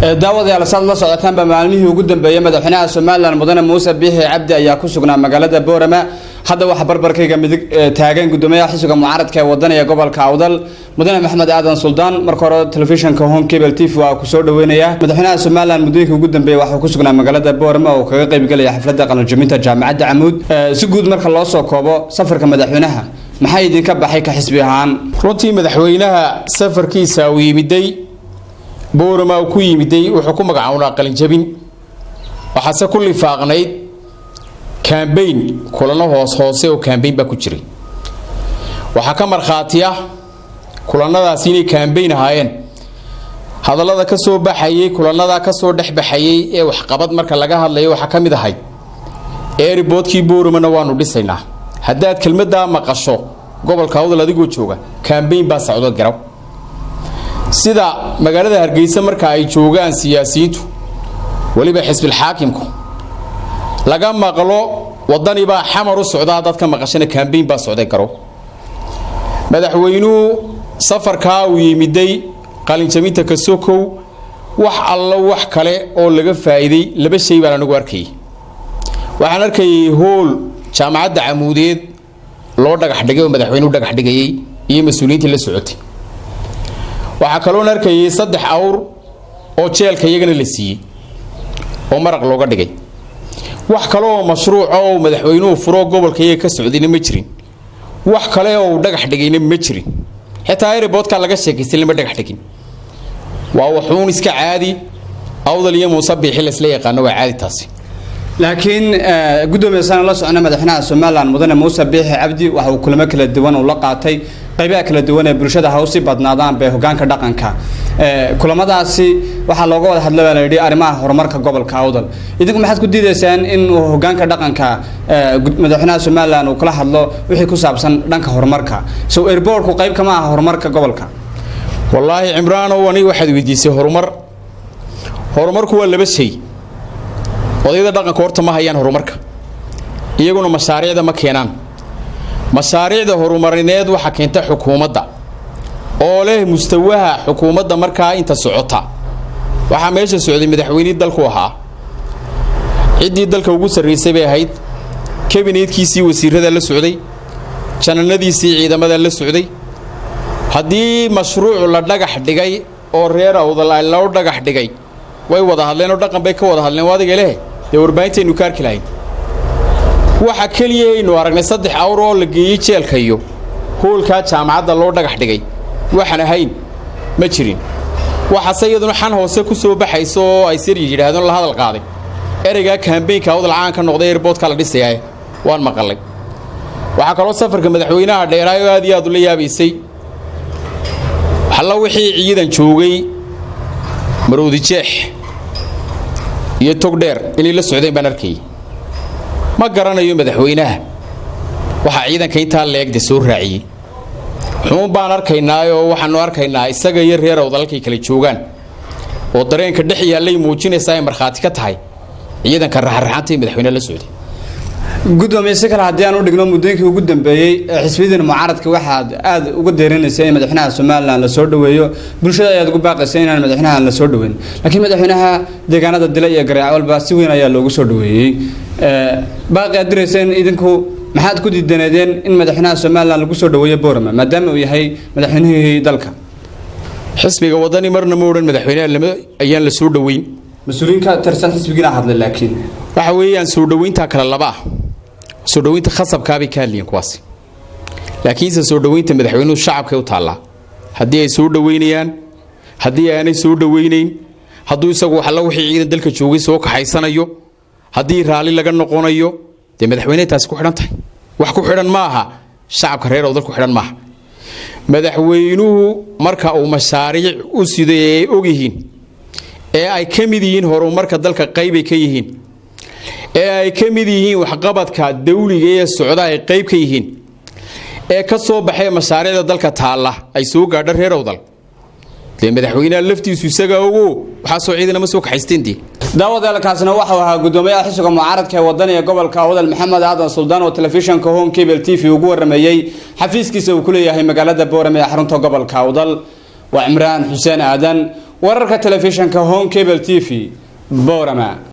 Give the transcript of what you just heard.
Daawadayaal, saad la socotaanba, maalmihii ugu dambeeyey madaxweynaha Somaliland, mudane Muuse Biixi Cabdi, ayaa ku sugnaa magaalada Boorama. Hadda waxaa barbarkayga midig taagan guddoomiyaha xisbiga mucaaradka ee Wadaniga gobolka Awdal, mudane Maxamed Aadan Suldaan. Marka hore, telefishinka Horn Cable TV waa ku soo dhaweynayaa. Madaxweynaha Somaliland muddooyinkii ugu dambeeyey waxuu ku sugnaa magaalada Boorama oo kaga qaybgelaya xafladda qalinjabinta Jaamacadda Camuud. Si guud marka loo soo koobo, safarka madaxweynaha maxaa idinka baxay ka xisbi ahaan? Runtii, madaxweynaha safarkiisa uu yimiday Boorama uu ku yimiday wuxuu ku magacawnaa qalinjabin, waxaase ku lifaaqnayd campaign, kulano hoos hoose oo campaign baa ku jiray. Waxaa ka markhaati ah kulanadaasi inay campaign ahaayeen hadallada ka soo baxayay kulanadaa ka soo dhex baxayay ee waxqabad marka laga hadlayo. Waxaa ka mid ahayd "Airportkii Booramana waanu dhisaynaa." Haddaad kelmaddaa maqasho gobolka Awdal adigoo jooga, campaign baa socdo garaw. Sida magaalada Hargeysa marka ay joogaan siyaasiyiintu, weliba xisbilxaakimku, laga maqlo "Wadani baa Xamar u socda," haddaad ka maqashana campaign baa socday garo. Madaxweynuhu safarkaa uu yimiday qalinjabinta ka sokow, wax allo wax kale oo laga faa'iiday laba shay baan anigu arkayay. Waxaan arkayay hool Jaamacadda Camuudeed loo dhagax dhigay oo madaxweynuhu dhagax dhigayay iyo mas-uuliyiintii la socotay. Waxaa kaloon arkayay saddex awr oo jeelka iyagana la siiyey oo maraq looga dhigay. Wax kale oo mashruuca oo madaxweynuhu furo gobolka iyaga ka socdayna ma jirin, wax kale oo uu dhagax dhigayna ma jirin. Xitaa airportkaa laga sheekaystay lama dhagax dhigin. Waa waxuun iska caadi. Awdal iyo Muuse Biixi laysla yaqaano, waa caadi taasi. Laakiin guddoomiye, sana la socona, madaxweynaha Somaliland, mudane Muuse Biixi Cabdi, waxa uu kulamo kala duwan uu la qaatay qaybaha kala duwan ee bulshada, ha usii badnaadaan bay hogaanka dhaqanka. Kulamadaasi waxaa looga wada hadla baa la yidhi arrimaha horumarka gobolka Awdal. Idinku maxaad ku diidaysaan in uu hogaanka dhaqanka madaxweynaha Somaliland uu kala hadlo wixii ku saabsan dhanka horumarka? So airportku qayb kama aha horumarka gobolka? Wallaahi Cimraanow, aniga waxaad weydiisay horumar. Horumarku waa laba shay. Odayada dhaqanka horta ma hayaan horumarka, iyaguna mashaariicda ma keenaan. Mashaariicda horumarineed waxaa keenta xukuumadda oo leh mustawaha xukuumadda. Markaa inta socota waxaa meesha socday madaxweynihii dalku ahaa, ciddii dalka ugu sarraysay bay ahayd, kabinetkiisii wasiirada la socday, jananadiisii ciidamada la socday. Haddii mashruuc la dhagax dhigay oo reer Awdal loo dhagax dhigay, way wada hadleen oo dhaqan bay ka wada hadleen. Adiga leh dee warbaahintaynu ka arki lahayn. Waxa keliya aynu aragnay saddex awr oo la geeyey jeelka iyo hoolkaa jaamacadda loo dhagax dhigay, waxaan ahayn ma jirin. Waxaase iyaduna xan hoose ku soo baxayso oo ay sir yidhaahdeen la hadal qaaday ereygaa campaignka Awdal caan ka noqday, "Airportka la dhisayaa." Waan maqalay. Waxaa kaloo safarka madaxweynaha dheeraay oo aad iyo aad ula yaabaysay, alla wixii ciidan joogay Maroodi Jeex iyo Togdheer inay la socdeen baan arkayay. Ma garanayo madaxweynaha waxaa ciidanka intaa leegde soo raaciyey. Xuun baan arkaynaaoo waxaanu arkaynaa isaga iyo reer Awdal halkay kala joogaan oo dareenka dhex yaallay muujinaysaa ay markhaati ka tahay ciidanka raxraxanta ee madaxweyne la socday. Gudoomiye, si kale haddii aan u dhigno, muddooyinkii ugu dambeeyey xisbiyadiina mucaaradka waxaad aada uga deerinaysa in madaxweynaha Somaliland la soo dhaweeyo. Bulshada ayaad ugu baaqaysa inaan madaxweynaha la soo dhaweyn, laakiin madaxweynaha deegaanada Dila iyo Gareecawalba si weyn ayaa loogu soo dhaweeyey. Baaqi aad dirayseen idinku, maxaad ku diidaneedeen in madaxweynaha Somaliland lagu soo dhaweeyo Boorama, maadaama uu yahay madaxweynihii dalka? Xisbiga Wadani marna ma odhan madaxweynaha lama ayaan la soo dhaweyn. Mas-uuliyiin ka tirsan xisbigiina hadlay laakiin. Waxa weeyaan, soo dhaweyntaa kale laba ah. Soo dhaweynta khasabkaabay ka hadlayeen kuwaasi, laakiinse soo dhaweynta madaxweynuhu shacabkay u taallaa, haddii ay soo dhaweynayaan, haddii aanay soo dhaweynayn, hadduu isagu waxalla wixii ciidan dalka joogay soo kaxaysanayo, haddii raalli laga noqonayo. Dee madaxweynehay taasi ku xidhan tahay, wax ku xidhan ma aha shacabka reer Awdal ku xidhan maaha. Madaxweynuhu marka uu mashaariic u sido ee ay og yihiin ee ay ka mid yihiin horumarka dalka qaybay ka yihiin, ee ay ka mid yihiin waxqabadka dawliga ee socda ay qayb ka yihiin, ee ka soo baxee mashaariicda dalka taalla ay soo gaadho reer Awdal, dee madaxweynaha laftiisu isagaa ogo waxaasoo ciidanama soo kaxaysteen dee. Daawadaalkaasina waxau ahaa guddoomiyaha xisbiga mucaaradka ee Wadaniga gobolka Awdal, Maxamed Aadan Suldaan, oo telefishinka Horn Cable TV ugu warameeyey xafiiskiisa uu ku leeyahay magaalada Boorame ee xarunta gobolka Awdal. Waa Cimraan Xuseen Aadan, Wararka telefishanka Home Cable TV, Boorama.